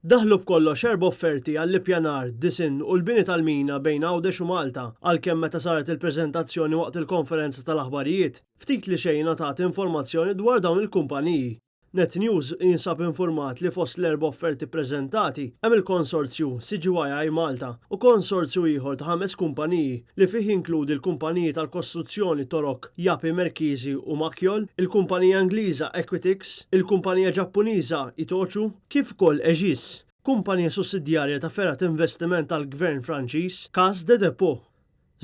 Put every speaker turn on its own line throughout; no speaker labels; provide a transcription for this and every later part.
Daħlu b'kollox erba' offerti għall-ippjanar, disinn u l-bini tal-mina bejn Għawdex u Malta, għalkemm meta saret il-preżentazzjoni waqt il-konferenza tal-aħbarijiet, ftit li xejn ingħatat informazzjoni dwar dawn il-kumpaniji. Net News jinsab infurmat li fost l-erba' offerti ppreżentati hemm il-konsorzju CGYI Malta u konsorzju ieħor ta' ħames kumpaniji li fih jinkludi l-kumpaniji tal-kostruzzjoni Torok Yapi Merkizi u Makjol, il-kumpanija Ingliża Equitix, il-kumpanija Ġappuniża Itochu, Kif ukoll Egis, kumpanija sussidjarja ta' fergħa t'investiment tal-Gvern Franċiż, Caisse des Dépôts.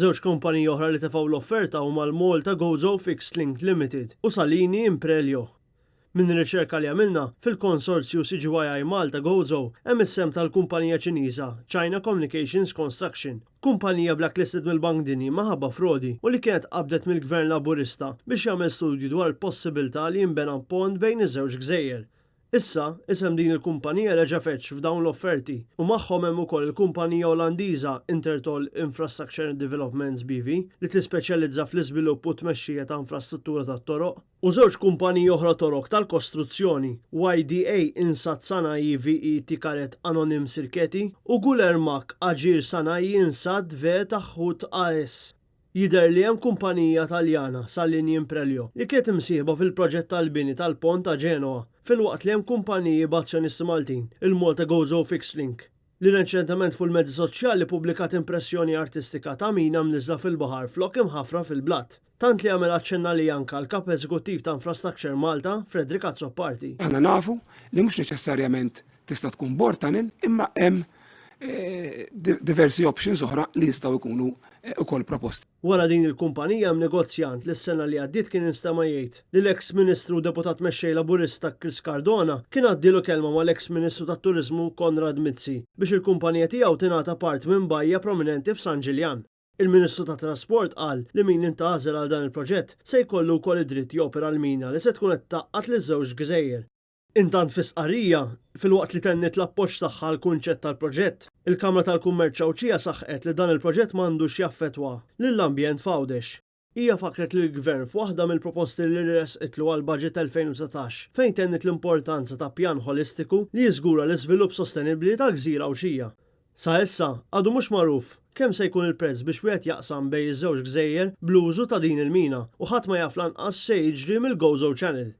Żewġ kumpaniji oħra li tefgħu l-offerta huma l-Malta Gozo Fixed Link Limited u Salini Imprelio. Minn riċerka li għamilna, fil-konsorzju CGYI Malta Gozo hemm is-sehem tal-kumpanija Ċiniża China Communications Construction, kumpanija blacklisted mill-Bank Dinji minħabba frodi u li kienet qabdet mill-Gvern Laburista biex jagħmel studju dwar il-possibilità li jinbena pont bejn iż-żewġ gżejjer. Issa, isem din il-kumpanija reġa' feġġ f'dawn l-offerti u magħhom hemm ukoll il-kumpanija Olandiża Intertoll Infrastructure and Developments BV li tispeċjalizza fl-iżvilupp u t-tmexxija ta' infrastruttura tat-toroq, u żewġ kumpaniji oħra Torok tal-kostruzzjoni, YDA Insat Sanayi VE Ticaret Anonim Sirketi u Gulermak Agir Sanayi Insat ve Taahhut AS. Jidher li hemm kumpanija Taljana, Salini Imprelio, li kienet imsieħba fil-proġett tal-bini tal-pont ta' Genoa, filwaqt li hemm kumpaniji b'azzjonisti Maltin, il-Malta Gozo Fixed Link, li reċentement fuq il-mezzi soċjali ppubblikat impressjoni artistika ta' mina mniżżla fil-baħar flok imħaffra fil-blat. Tant li għamel aċċenn għaliha anke l-Kap Eżekuttiv ta' Infrastructure Malta, Frederick Azzopardi.
Aħna nafu li mhux neċessarjament tista' tkun bord tunnel imma hemm diversi options oħra li jistgħu jkunu ukoll proposti.
Wara din il-kumpanija hemm negozjant li s-sena li għaddiet kien instema' jgħid li l-eks Ministru u Deputat Mexxej Laburista Chris Cardona kien għaddielu kelma mal-eks Ministru tat-Turiżmu Konrad Mizzi biex il-kumpanija tiegħu tingħata part minn bajja prominenti f'San Ġiljan. Il-Ministru tat-Trasport qal li min intgħażel għal dan il-proġett se jkollu wkoll id-dritt jopera l-mina li se tkun qed tgħaqqad liż-żewġ gżejjer. Intant fi stqarrija, filwaqt li tenniet l-appoġġ tagħha għall-kunċett tal-proġett, il-Kamra tal-Kummerċ Għawdxija saħqet li dan il-proġett m'għandux jaffettwa lill-ambjent f'Għawdex. Hija fakkret lill-Gvern f'waħda mill-proposti li ressqitlu għall-Budget 2019 fejn tenniet l-importanza ta' pjan ħolistiku li jiżgura l-iżvilupp sostenibbli tal-gżira Għawdxija. Sa issa, għadu mhux magħruf kemm se jkun il-prezz biex wieħed jaqsam bejn iż-żewġ gżejjer bl-użu ta' din il-mina u ħadd ma jaf lanqas x'se jiġri mill-Gozo Channel.